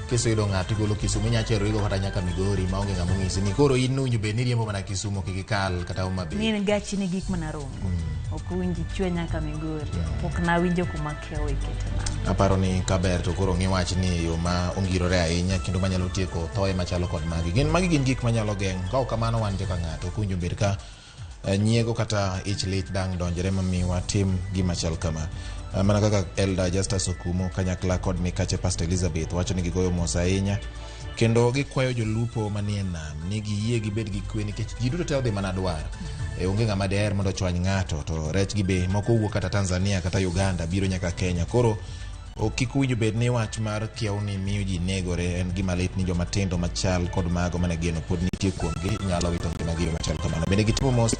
kiseyudo ng'ato igolo Kisumu inya chero igo kata nyaka Migori maonge ng'ama ong'isi ni koro in owinjo bed ni iriembo mana Kisumu kik ikal kata Homa Bay. Ni gachi ni gik mana Rongo. Ok winji chwe nyaka Migori. Pok nawinjo kuma kiew ikete nam. Aparo ni kaber to koro ng'i wach ni yo ma ongirore ahinya kendo manyalo tieko thoe machalo kod magi. Gin magi gin gik manyalo geng'. Ka ok kamano wan joka ng'ato ok owinjo bed ka nyiego kata ich lit dang' donjre mami watim gima chal kama. Mana kaka Elder Justus Okumu kanyakla kod mikache Pastor Elizabeth wacho ni gigoyo mos ahinya kendo gikwayo jolupo manie nam ni giyie gibed gi kwe nikech ji duto te odhi mana dwar. Onge ng'ama diher mondo ochwany ng'ato to rech gi be moko wuok kata Tanzania kata Uganda biro nyaka Kenya. Koro kik owinjo bed ni wach mar kiew ni miyo ji negore en gima lit ni joma tindo machal kod mago mane geno pod nitie kuomgi nyalo wito ngimagi e yo machal kamano. Bende gitimo mos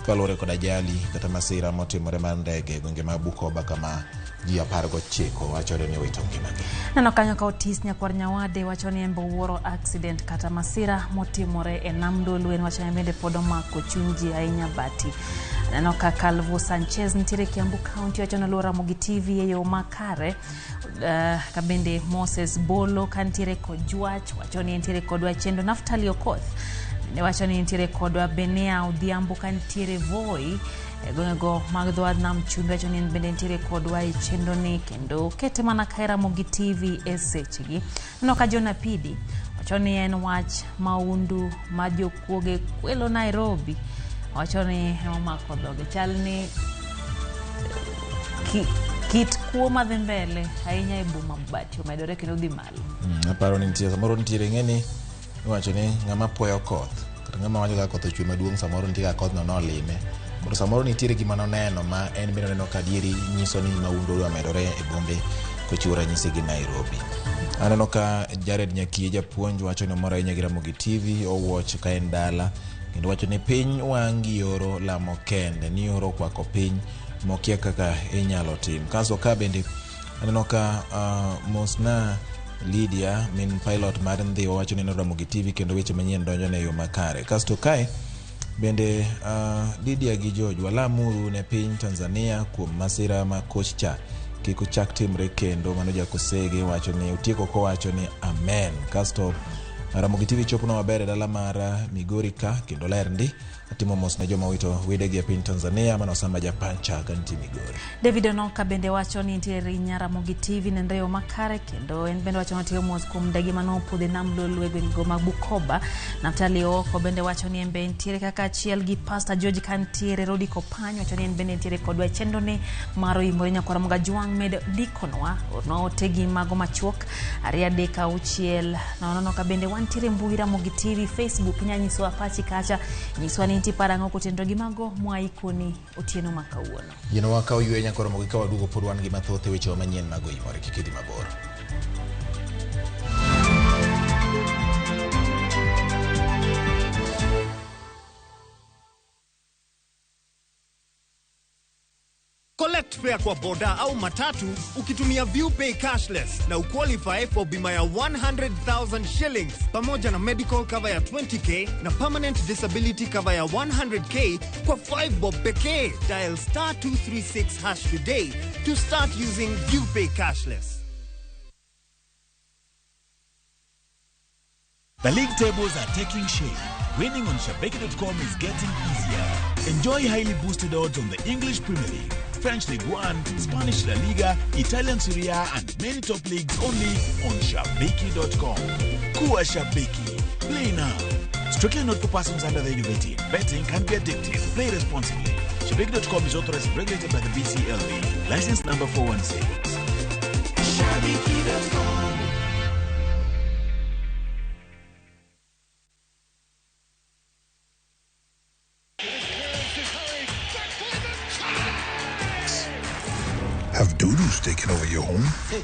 kaluwore kod ajali kata masira motimore mar ndege e gwenge mag Bukoba kama Ji 19 wachore ni owito ngimagi. Neno kanyo ka Otis Nyakwar Nyawade wacho ni en be owuoro accident kata masira motimore e nam Lolwe. En wacho ni bende pod omako chuny ji ahinya bati. Neno ka Calvo Sanchez nitiere Kiambu County wacho ni oluwo Ramogi TV e yo makare. Ka bende Moses Bolo ka nitiere Kojwach wacho ni entiere kodwa chendo. Naftali Okoth bende wacho ni entiere kodwa. Benea Odhiambo ka nitiere Voi e gwengego mag dho wadh nam chumbi wacho ni en bende nitiere kodwa e chenro ni kendo kete mana ka e Ramogi TV e sechegi. Neno ka John Apidi wacho ni en wach maundu ma jokuoge kwelo Nairobi. Wacho ni omako dhoge chal ni kit kuo madhi mbele ahinya e boma Babati omedore kendo dhi malo. Aparo ni nitie samoro nitiere ing'e iwacho ni ng'ama puoyo koth kata ng'ama wacho ka koth ochwe maduong' samoro nitie kaka kodhno nolime. Koro samoro nitiere gima noneno ma en bende oneno ka adieri nyiso ni maundu omedore e bombe kochiwo ranyisi gi Nairobi. Aneno ka Jared Nyakie japuonj wacho ni omor ahinya gi Ramogi TV, owuoch ka en dala kendo wacho ni piny wang' gi oro lamo kende ni oro okwako piny mokia kaka inyalo tim. Kasto ka bende aneno ka mosna Lydia min pilot mar Ndhiwa wacho ni neno Ramogi TV kendo weche manyien donjo ne yo makare. Kasto kae bende Lydia gi George walamuru ne piny Tanzania kuom masira ma koch cha kik ochak timre kendo. Mano Jakosege wacho ni otieko kowacho ni amen. Kasto Ramogi TV chopo maber e dala mar Migori ka kendo ler ndi. Atimo mos ne joma owito wedegi e piny Tanzania. Mano Osama Japancha ka nitie Migori. David Onoka bende wacho ni nitiere Rinya Ramogi TV nenre yo makare kendo en bende wacho ni otimo mos kuom ndege mane opodho e nam Lolwe gwengego mag Bukoba. Naftali Ooko bende wacho ni en be nitiere kaka achiel gi Pastor George kantiere Rodi Kopany wacho ni en bende nitiere kodwa e chenro ni mar oimore nyakwar Ramogi Ajwang' med ndikonwa ornwa ote gi mago machuok 2 3 6 nono ka bende wantiere mbui Ramogi TV Facebook inya nyisowa pachi kacha nyiswa ni nitie paro ang'o kotenore gi mago mwaikoni otieno ma kawuono. Gino wakawo yweyo nyaka Ramogi ka waduogo pod wan gi mathoth e wechewa manyien mag oimore kik idhi mabor. Collect fare kwa boda au matatu ukitumia ViewPay cashless na uqualify for bima ya 100,000 shillings pamoja na medical cover ya 20k na permanent disability cover ya 100k kwa 5 bob pekee. Dial star 236 hash today to start using ViewPay cashless. The league tables are taking shape. Winning on Shabiki.com is getting easier. Enjoy highly boosted odds on the English Premier League, French League One, Spanish La Liga, Italian Serie A, and many top leagues only on Shabiki.com. Kuwa Shabiki. Play now. Strictly not for persons under the age of 18. Betting can be addictive. Play responsibly. Shabiki.com is authorized and regulated by the BCLB. License number 416. Shabiki.com. Have doodles taken over your home? Hey,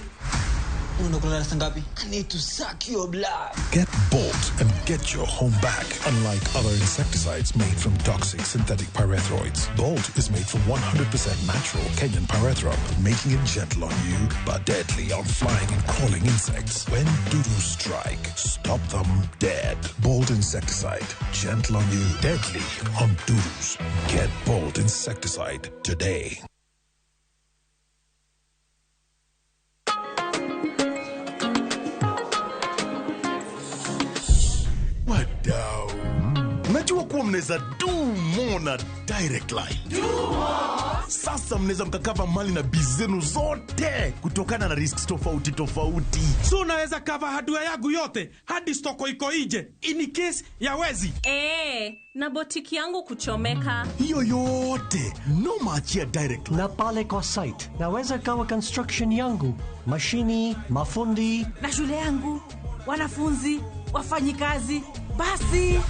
I need to suck your blood. Get Bolt and get your home back. Unlike other insecticides made from toxic synthetic pyrethroids, Bolt is made from 100% natural Kenyan pyrethrum, making it gentle on you but deadly on flying and crawling insects. When doodles strike, stop them dead. Bolt insecticide, gentle on you, deadly on doodles. Get Bolt insecticide today. Wadau, najua kuwa mnaweza do more na Direct Line. Do more. Sasa mnaweza mkakava mali na biz zenu zote kutokana na risks tofauti tofauti. So unaweza cover hardware yangu yote hadi stoko iko nje in case ya wezi. Na botiki yangu kuchomeka. Hiyo yote no maachia Direct Line. Na pale kwa site naweza cover construction yangu, mashini, mafundi na shule yangu, wanafunzi, wafanyikazi. Basi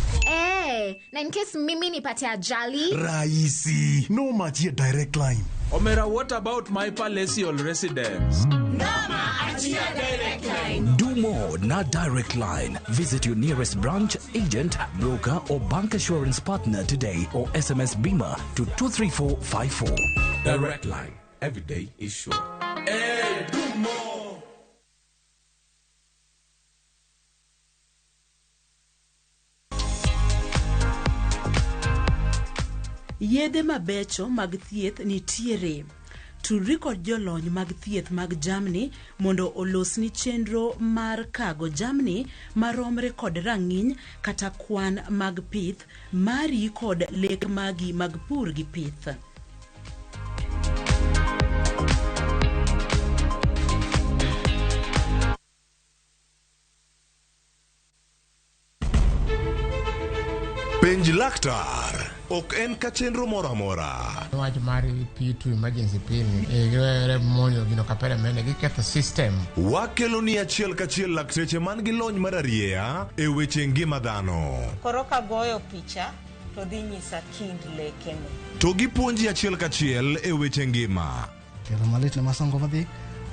na in case mimi nipate ajali rahisi, no machia Direct Line. Omera, what about my palatial residence? Noma achia Direct Line. Do more na Direct Line. Visit your nearest branch, agent, broker or bank assurance partner today or SMS BIMA to 23454. Direct Line. Every day is sure. Edumo. Yedhe mabecho mag thieth nitiere. Tudri kod jolony mag thieth mag jamni mondo olosni chenro mar kago jamni maromre kod rang'iny kata kwan mag pith mari kod lek magi mag pur gi pith. Penj laktar ok en ka chenro moro amora. Wach mar P2 emergency pin giwere monjo gino kapere mene giketho system. Wakelo ni achiel kachiel lakteche man gi lony mar arieya e weche ngima dhano. Koro kagoyo picha to dhi nyisa kind lekene. To gipuonji achiel kachiel e weche ngima. Kendo malit ne masongo madhi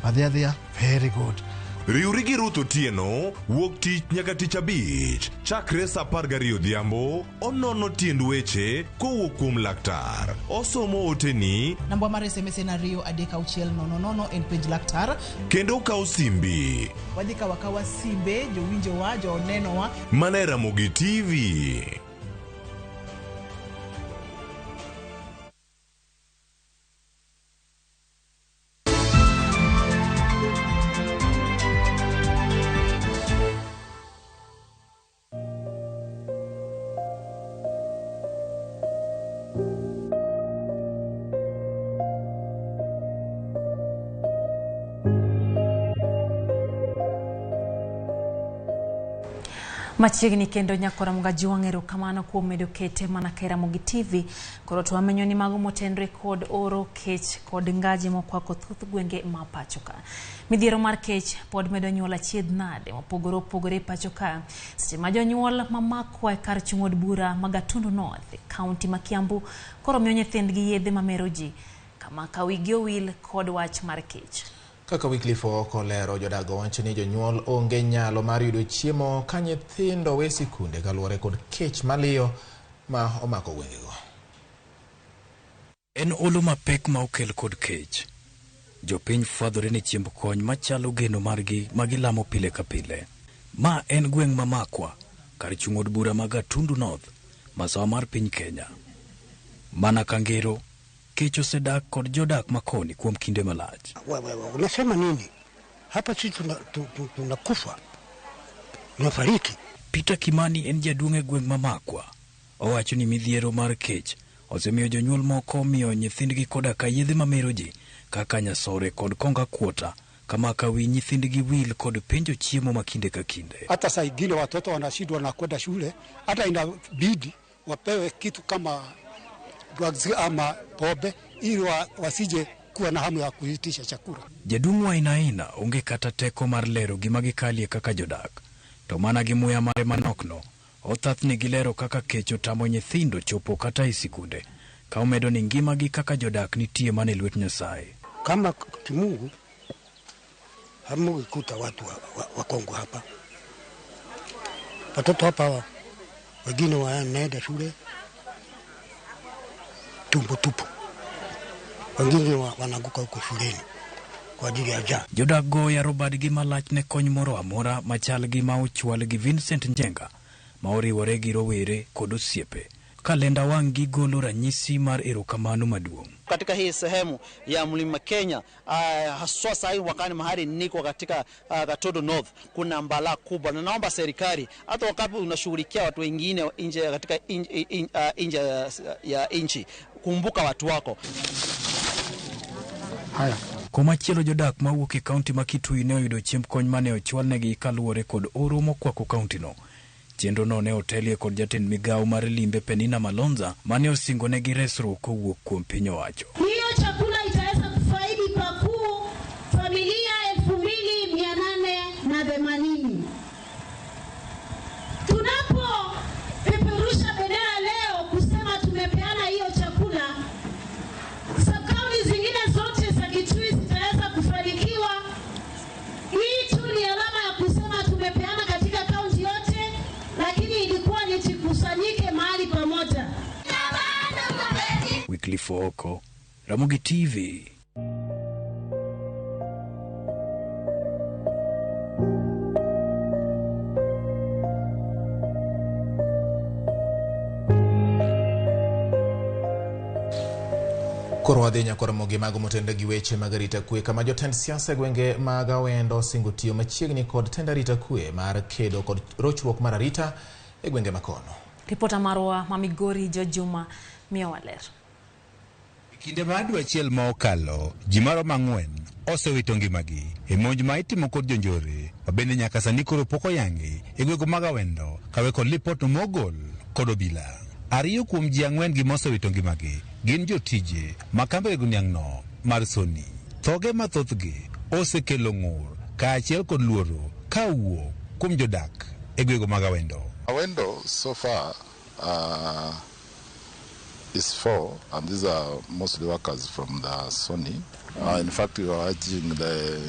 adhi adhiya very good. Riwri gi Ruth Otieno wuok tich nyaka tich abich chakre saa 12 odhiambo onono tiend weche kowuok kuom laktar. Osomo oteni Namba mar SMS en 2 3 6 0 0 en penj laktar. kendo okawo simbi Wadhi kawo akawa simbe jowinjowa jonenowa. mana e Ramogi TV. Machiegni kendo nyakora Mugaji erokamano kuom medo kete mana ka e Ramogi TV. Koro to wamenyo ni mago motenre kod oro kech kod ngaji mokwako thoth gwenge ma pacho ka. Midhiero mar kech pod medo nyuol achiedh nade mopogore opogore e pacho ka. Seche ma jonyuol mamakwa e kar chung' od bura ma Gatundu North, kaunti ma Kiambu, koro miyo nyithindgi yedhe mamero ji kama ka wigi owil kod wach mar kech. Kaka Wycliffe Ooko olero, jodago wacho ni jonyuol onge nyalo mar yudo chiemo ka nyithindo we sikunde kaluwore kod kech maliyo ma omako gwengego. En olo mapek ma okel kod kech. Jopiny fwadhore ni chiemb kony machalo geno margi ma gilamo pile ka pile. Ma en gweng' ma Makwa, kar chung' od bura ma Gatundu North, masawa mar piny Kenya. Mana ka ngero, kech osedak kod jodak makoni kuom kinde malach. Wewe unasema nini hapa? Sisi tunakufa, tunafariki. Peter Kimani en jaduong' e gweng' ma Makwa. Owacho ni midhiero mar kech osemiyo jonyuol moko miyo nyithindgi koda ka yedhe mamero ji kaka nyasore kod konga kuota kama ka wi nyithindgi wil kod penjo chiemo ma kinde ka kinde. Hata saa ingine watoto wanashindwa na kwenda shule, hata inabidi wapewe kitu kama drugs ama pombe ili wasije kuwa na hamu ya kuitisha chakula. Jaduong' Wainaina onge kata teko mar lero gima gikalie kaka jodak. To mana gi muya mare manokno, othathni gilero kaka kech otamo nyithindo chopo kata e sikunde. Ka omedo ni ngimagi kaka jodak nitie mana e lwet Nyasaye. Kama kimungu hamungekuta watu wa Kongo hapa. Watoto hapa wengine wanaenda shule tumbo tupu, wengine wanaanguka huko shuleni kwa ajili ya njaa. Jodak go yaro badgi malach ne kony moro amora machal gi ma ochwal gi Vincent Njenga ma oriwore gi rowere kod osiepe. Ka lenda wang' gi golo ranyisi mar erokamano maduong'. Katika hii sehemu ya Mlima Kenya, haswa sasa hivi wakati mahali niko katika Gatundu North, kuna mbalaa kubwa, na naomba serikali hata wakati unashughulikia watu wengine nje katika nje ya nchi, kumbuka watu wako. Haya. Komachielo jodak mawuok e kaunti ma Kitui ne oyudo chiemb kony mane ochwalnegi kaluwore kod oro mokwako kauntino. Chenro no ne otelie kod jatend migawo mar limbe Penina Malonza mane osingonegi resruok kowuok kuom piny owacho. Hiyo chakula itaweza kufaidi pakuu familia 2880. Tunapopeperusha bendera leo kusema tumepeana hiyo chakula, sub-county zingine zote za Kitui zitaweza kufanikiwa. Hii tu ni alama ya kusema tumepeana katika kaunti yote, lakini ilikuwa ni tukusanyike mahali pamoja. Wycliffe Ooko, Ramogi TV. Koro wadhi nyaka Ramogi mago motenore gi weche mag arita kwe kama jotend siasa e gwenge mag Awendo osingo tiyo machiegni kod tend arita kwe mar kedo kod rochruok mar arita e gwenge makono. Ripota marwa ma Migori George Juma miyowa ler. Kinde mar dwe achiel ma okalo, ji maromo 4 osewito ngimagi e monj ma itimo kod jonjore ma bende nyaka sani koro pok oyangi e gwenge mag Awendo kawe kod lipot mogol kod obila. 2 kuom ji 4 gi mosewito ngimagi gin jotije ma kambi rego niang'no mar Sony. Thoge mathothgi osekelo ng'ur kaachiel kod luoro ka owuok kuom jodak e gwenge mag Awendo. Awendo so far is 4, and these are mostly workers from the Sony. In fact, we are urging the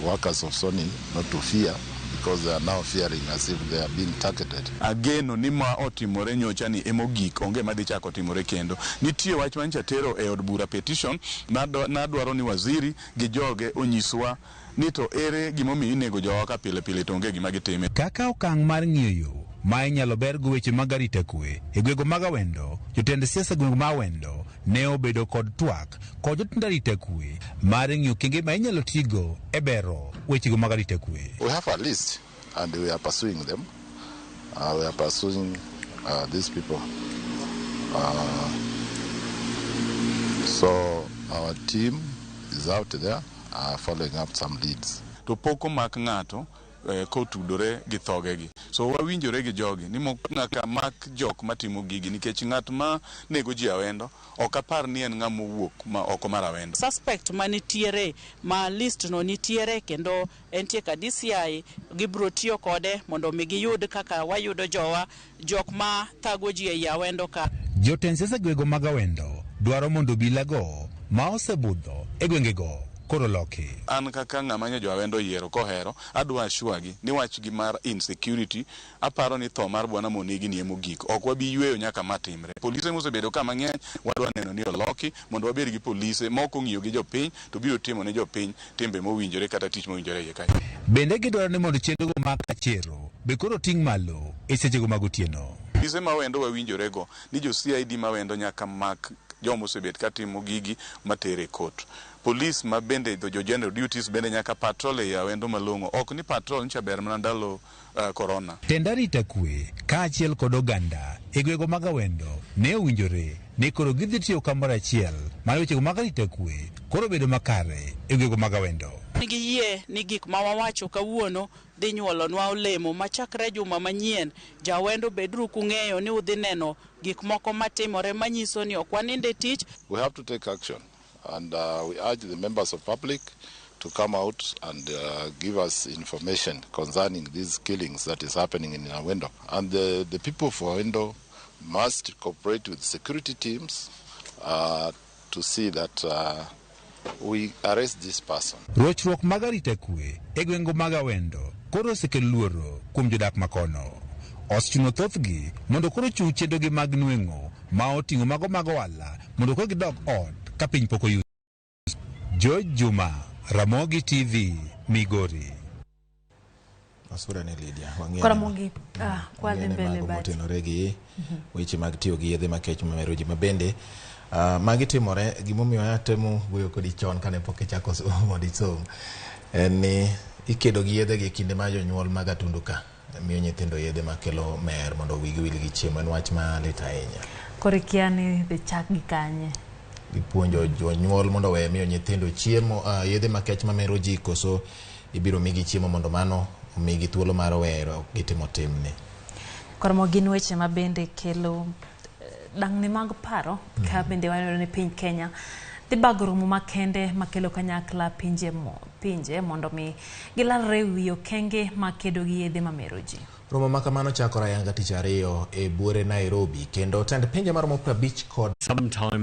workers of Sony not to fear, because they are now fearing as if they are being targeted. Ageno ni ma otimore nyocha ni emogik, onge madhi chako timore kendo. Nitie wach manyicha tero e od bura petition, nadwaro ni waziri gi joge onyiswa ni to ere gimomiyo inego jowa ka pile pile to onge gima gitime. Kaka okang' mar ng'iyo yo ma inyalo bergo weche mag arita kwe e gwenge mag Awendo, jotend siasa e gwenge mag Awendo ne obedo kod twak kod jotend arita kwe mar ng'iyo okenge ma inyalo tigo e bero wechego mag arita kwe. We have a list and we are pursuing them. We are pursuing these people. So our team is out there following up some leads. To pok omak ng'ato kotudore gi thogegi. So wawinjore gi jogi ni nyaka mak jok matimo gigi nikech ng'at ma nego ji Awendo ok apar ni en ng'ama owuok ma oko mar Awendo. Suspect manitiere ma list no nitiere kendo entie ka DCI gibiro tiyo kode mondo mi giyud kaka wayudo jowa jok ma thago ji ei Awendo ka. Jotend siasa e gwenge mag Awendo dwaro mondo obilago ma osebudho e gwengego koro loki. An kaka ng'ama nyo jo Awendo oyiero kohero, adwa assure gi ni wach gi mar insecurity, aparo ni tho mar bwana Monegi ni emogik. Ok wabi yweyo nyaka matimre. Polise mosebedo ka mang'eny, wadwa neno ni oloki mondo wabed gi polise ma ok ong'iyo gi jopiny to biro timo ne jopiny timbe mowinjore kata tich mowinjore iye kanyo. Bende gidwaro ni mondo chenrogo mag kachero be koro ting' malo e sechego mag otieno. Polise ma Awendo wawinjorego ni jo CID ma Awendo nyaka mak joma osebet katimo gigi matere e court. Police ma bende jo general duties bende nyaka patrol e Awendo malong'o. Ok ni patrol ncha ber mana ndalo corona. Tend arita kwe kaachiel kod oganda e gwenge mag Awendo ne owinjore ni koro gidhi tiyo kamoro achiel mar wechego mag arita kwe koro bedo makare e gwenge mag Awendo. Nigi yie ni gik ma wawacho kawuono dhi nyuolonwa olemo machakre juma manyien. Jawendo beduru kung'eyo ni udhi neno gik moko matimore manyiso ni ok waninde tich. We have to take action and we urge the members of public to come out and give us information concerning these killings that is happening in Awendo. And the people of Awendo must cooperate with security teams to see that we arrest this person. Rochruok mag arita kwe e gwenge mag Awendo koro osekelo luoro kuom jodak makono. Osechuno thothgi mondo koro ochung chenrogi mag nweng'o ma oting'o mago mag ohala mondo koro gidog ot ka piny pok oyuso. George Juma, Ramogi TV, Migori. Asura ni Lydia, wang'e Koro ni- Ramogi, kwa dhi wang'e ni mbele mago bati. motenore gi weche mag tiyo gi yedhe makech mamero ji mabende magi timore. Gimomiyo atemo wuoyo kodi chon kane pok ichako somo mondo isom en ni ikedo gi yedhe gi kinde ma jonyuol mag Atundu ka miyo nyithindo yedhe makelo mer mondo wigi wil gi chiemo. En wach malit ahinya. Koro ikia ni dhi chak gi kanye. Gipuonjo jonyuol mondo owe miyo nyithindo chiemo, yedhe makech mamero ji, koso ibiro migi chiemo mondo mano omigi thuolo mar wero gitimo timni. Koro gin weche ma bende kelo dang'ni mag paro ka bende waneno ni piny Kenya dhi bago romo makende makelo kanyakla pinje mondo mi gilalre e wi okenge makedo gi yedhe mamero ji. Romo ma kamano chakore ayanga tich ariyo e buore Nairobi kendo tend pinje maromo 50 kod Sometime